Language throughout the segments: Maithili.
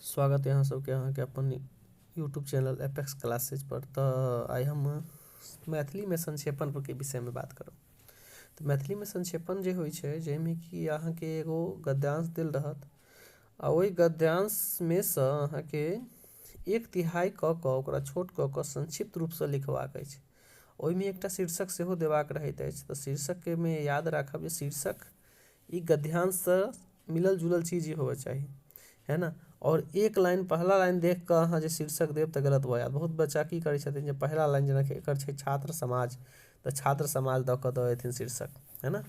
स्वागत है अहाँ सबके अहाँके अपन यूट्यूब चैनल एपेक्स क्लासेज पर। तऽ आइ हम मैथिलीमे संक्षेपण के विषयमे बात करब। तऽ मैथिलीमे संक्षेपण जे होइ छै जाहिमे कि अहाँके एगो गद्यांश देल रहत आ ओहि गद्यांशमे सँ अहाँके एक तिहाइ कऽ कऽ ओकरा छोट कऽ कऽ संक्षिप्त रूपसँ लिखबाक अछि। ओहिमे एकटा शीर्षक सेहो देबाक रहैत अछि। तऽ शीर्षकमे याद राखब जे शीर्षक ई गद्यांशसँ मिलल जुलल चीज ही होबऽ चाही, है न। आओर एक लाइन पहला लाइन देख कऽ अहाँ जे शीर्षक देब तऽ गलत भऽ जायत। बहुत बच्चा की करै छथिन जे पहिला लाइन जेनाकि एकर छै छात्र समाज, तऽ छात्र समाज दऽ कऽ दऽ देथिन शीर्षक, है न।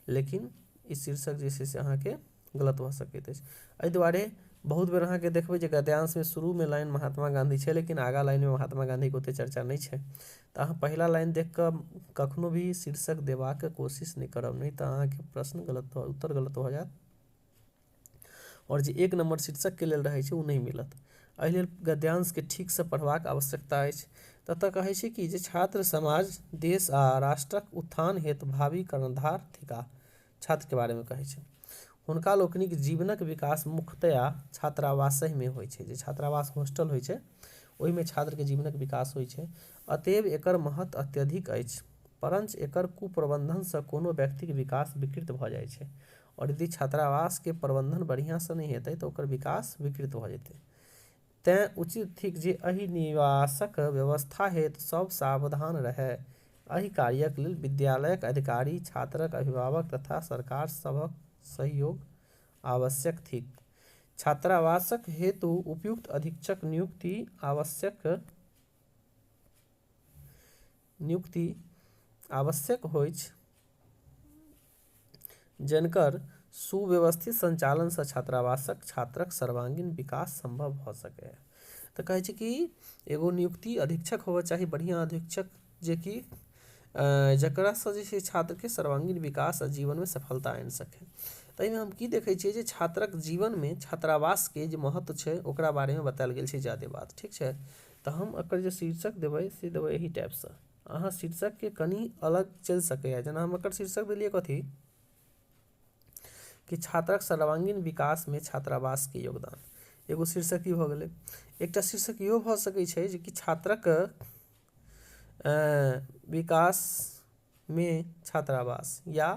लेकिन ई शीर्षक जे छै से अहाँके गलत भऽ सकैत अछि। एहि दुआरे बहुत बेर अहाँके देखबै जे गद्यांशमे शुरूमे लाइन महात्मा गाँधी छै, लेकिन आगाँ लाइनमे महात्मा गाँधीके ओतेक चर्चा नहि छै। तऽ अहाँ पहिला लाइन देख कऽ कखनो भी शीर्षक देबाक कोशिश नहि करब, नहि तऽ अहाँके प्रश्न गलत भऽ उत्तर गलत भऽ जायत आओर जे एक नम्बर शीर्षकके लेल रहै छै ओ नहि मिलत। एहि लेल गद्यांशके ठीकसँ पढ़बाक आवश्यकता अछि। ततऽ कहै छै कि जे छात्र समाज देश आ राष्ट्रक उत्थान हेतु भावी कर्णधार थिकाह। छात्रके बारेमे कहै छै हुनका लोकनिक जीवनक विकास मुख्यतया छात्रावासहिमे होइ छै। जे छात्रावास हॉस्टल होइ छै ओहिमे छात्रके जीवनक विकास होइ छै। अतएव एकर महत्व अत्यधिक अछि, परञ्च एकर कुप्रबंधनसँ कोनो व्यक्तिक विकास विकृत भऽ जाइ छै। आओर यदि छात्रावासके प्रबंधन बढ़िआँसँ नहि हेतै तऽ ओकर विकास विकृत भऽ जेतै। तेँ उचित थिक जे एहि निवासक व्यवस्था हेतु सभ सावधान रहय। एहि कार्यक लेल विद्यालयक अधिकारी, छात्रक अभिभावक तथा सरकार सभक सहयोग आवश्यक थिक। छात्रावासक हेतु उपयुक्त अधीक्षक नियुक्ति आवश्यक होइछ, जनिकर सुव्यवस्थित संचालनसँ छात्रावासक छात्रक सर्वांगीण विकास सम्भव भऽ सकय। तऽ कहै छै कि एगो नियुक्ति अधीक्षक होबऽ चाही, बढ़िआँ अधीक्षक, जेकि जकरासँ जे छै छात्रके सर्वांगीण विकास आ जीवनमे सफलता आनि सकै। तऽ एहिमे हम की देखै छियै जे छात्रक जीवनमे छात्रावासके जे महत्व छै ओकरा बारेमे बतायल गेल छै ज्यादे बात। ठीक छै, तऽ हम एकर जे शीर्षक देबै से देबै एही टाइपसँ। अहाँ शीर्षकके कनि अलग चलि सकैए। जेना हम एकर शीर्षक देलियै कथी कि छात्रक सर्वांगीण विकासमे छात्रावासके योगदान। एगो शीर्षक ई भऽ गेलै। एकटा शीर्षक इहो भऽ सकै छै जे कि छात्रक विकासमे छात्रावास या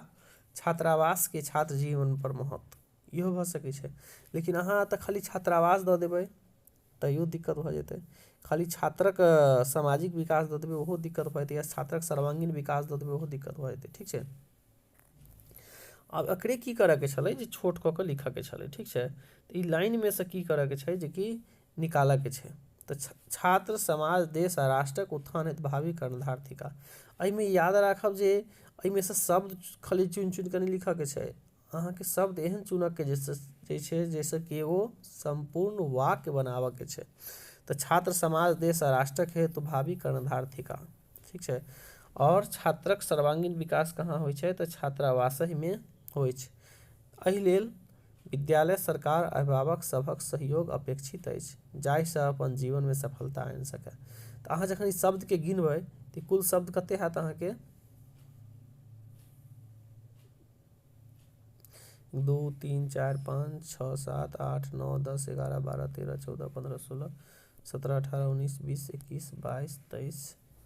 छात्रावासके छात्र जीवन पर महत्व, इहो भऽ सकै छै। लेकिन अहाँ तऽ खाली छात्रावास दऽ देबै तैयो दिक्कत भऽ जेतै, खाली छात्रक सामाजिक विकास दऽ देबै ओहो दिक्कत भऽ जेतै, या छात्रक सर्वांगीण विकास दऽ देबै ओहो दिक्कत भऽ जेतै। ठीक छै, आब एकरे की करऽके छलै जे छोट कऽ कऽ लिखऽके छलै। ठीक छै, तऽ ई लाइनमे से की करऽके छै जेकि निकालऽके छै। तऽ छात्र समाज देश आ राष्ट्रक उत्थान हेतु भावी कर्णधार थिकाह। एहिमे याद राखब जे एहिमे से शब्द खाली चुनि चुनि कऽ नहि लिखऽके छै, अहाँके शब्द एहन चुनऽके जे छै जाहिसँ कि एगो सम्पूर्ण वाक्य बनाबऽके छै। तऽ छात्र समाज देश आ राष्ट्रक हेतु भावी कर्णधार थिकाह। ठीक छै, आओर छात्रक सर्वांगीण विकास कहाँ होइ छै तऽ छात्रावासहिमे होइ छै। एहि लेल विद्यालय, सरकार, अभिभावक सभक सहयोग अपेक्षित अछि, जाहिसँ अपन जीवनमे सफलता आनि सकय। तऽ अहाँ जखन ई शब्दके गिनबै तऽ कुल शब्द कते हैत अहाँके? 2 3 4 5 6 7 8 9 10 11 12 13 14 15 16 17 18 19 20 21 22 23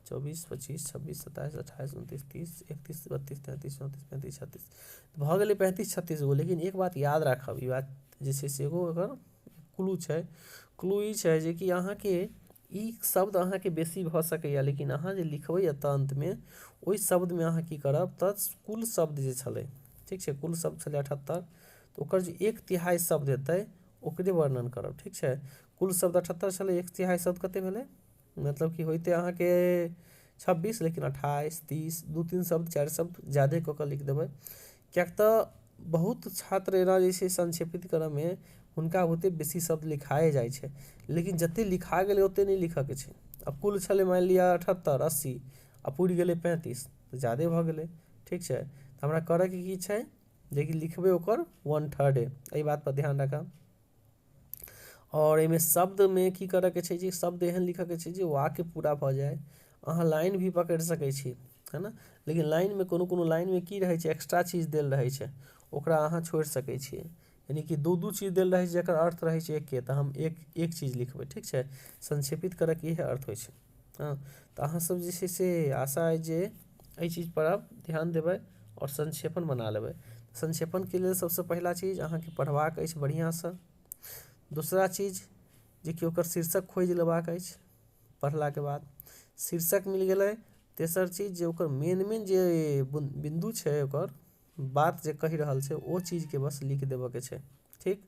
24 25 26 27 28 29 30 31 32 33 34 35 36 भऽ गेलै 35 36 गो। लेकिन एक बात याद राखब, ई बात जे छै से एगो एकर क्लू छै। क्लू ई छै जे कि अहाँके ई शब्द अहाँके बेसी भऽ सकैए, लेकिन अहाँ जे लिखबै एतऽ अन्तमे ओहि शब्दमे अहाँ की करब तऽ कुल शब्द जे छलै, ठीक छै, कुल शब्द छलै 78, तऽ ओकर जे एक तिहाइ शब्द हेतै ओकरे वर्णन करब। ठीक छै, कुल शब्द 78 छलै, एक तिहाइ शब्द कते भेलै, मतलब कि होइते अहाँके 26, लेकिन 28 30 2-3 शब्द 4 शब्द ज्यादे कऽ कऽ लिख देबै, किएक तऽ बहुत छात्र एना जे छै संक्षेपित करऽमे हुनका ओते बेसी शब्द लिखाए जाइ छै, लेकिन जते लिखा गेलै ओते नहि लिखऽके छै। आब कुल छलै मानि लिअ 78 80 आ पुरि गेलै 35, तऽ ज्यादे भऽ गेलै। ठीक छै, तऽ हमरा करऽके की छै जेकि लिखबै ओकर 1/3, एहि बात पर ध्यान राखब। आओर एहिमे शब्दमे की करऽके छै जे शब्द एहन लिखऽके छै जे वाक्य पूरा भऽ जाय। अहाँ लाइन भी पकड़ि सकै छी, है ना, लेकिन लाइनमे कोनो कोनो लाइनमे की रहै छै एक्स्ट्रा चीज देल रहै छै, ओकरा अहाँ छोड़ि सकै छियै। यानी कि दू दू चीज देल रहै छै जकर अर्थ रहै छै एके, तऽ हम एक एक चीज लिखबै। ठीक छै, संक्षेपित करयके इएह अर्थ होइ छै। हँ, तऽ अहाँसभ जे छै से आशा अइ जे एहि चीजपर आब ध्यान देबै आओर संक्षेपण बना लेबै। संक्षेपणके लेल सभसँ पहिला चीज अहाँके पढ़बाक अछि बढ़िआँसँ। दोसरा चीज जेकि ओकर शीर्षक खोजि लेबाक अछि। पढ़लाके बाद शीर्षक मिल गेलै। तेसर चीज जे ओकर मेन मेन जे बिन्दु छै, ओकर बात जे कहि रहल छै, ओ चीजके बस लिख देबऽके छै। ठीक,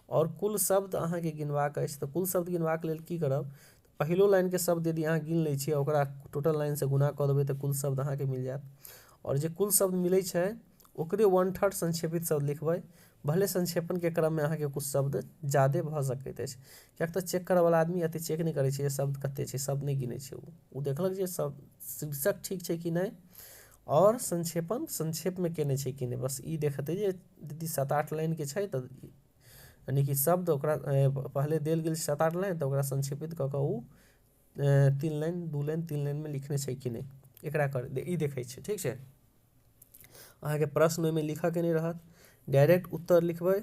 आओर कुल शब्द अहाँके गिनबाक अछि। तऽ कुल शब्द गिनबाक लेल की करब? पहिलो लाइनके शब्द यदि अहाँ गिन लै छियै, ओकरा टोटल लाइनसँ गुणा कऽ देबै तऽ कुल शब्द अहाँके मिल जायत। आओर जे कुल शब्द मिलै छै ओकरे 1/3 संक्षेपित शब्द लिखबै। भले संक्षेपणके क्रममे अहाँके कुछ शब्द ज्यादे भऽ सकैत अछि, किएक तऽ चेक करऽवला आदमी एते चेक नहि करै छै जे शब्द कते छै, शब्द नहि गिनै छै। ओ देखलक जे सब शीर्षक ठीक छै कि नहि आओर संक्षेपण संक्षेपमे केने छै कि नहि। बस ई देखतै जे यदि 7-8 लाइनके छै तऽ यानी कि शब्द ओकरा पहले देल गेल 7-8 लाइन, तऽ ओकरा संक्षेपित कऽ कऽ ओ 3 लाइन 2 लाइन 3 लाइनमे लिखने छै कि नहि, एकरा कर ई देखै छै। ठीक छै, अहाँके प्रश्न ओहिमे लिखऽके नहि रहत, डायरेक्ट उत्तर लिखबै,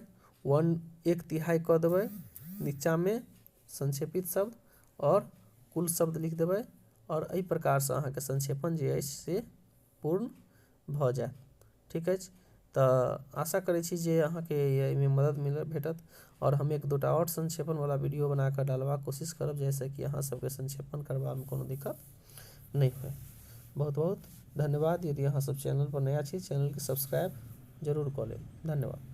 1/3 कऽ देबै नीचाँमे संक्षेपित शब्द आओर कुल शब्द लिख देबै, आओर एहि प्रकारसँ अहाँके संक्षेपण जे अछि से पूर्ण भऽ जायत। ठीक अछि, तऽ आशा करै छी जे अहाँके एहिमे मदद मिल भेटत, आओर हम एक दूटा आओर संक्षेपण वाला वीडियो बनाकऽ डालबाक कोशिश करब जाहिसँ कि अहाँ सबके संक्षेपण करबामे कोनो दिक्कत नहि होइ। बहुत बहुत धन्यवाद। यदि अहाँ सब चैनल पर नया छी, चैनलके सब्सक्राइब जरूर कऽ लेब। धन्यवाद।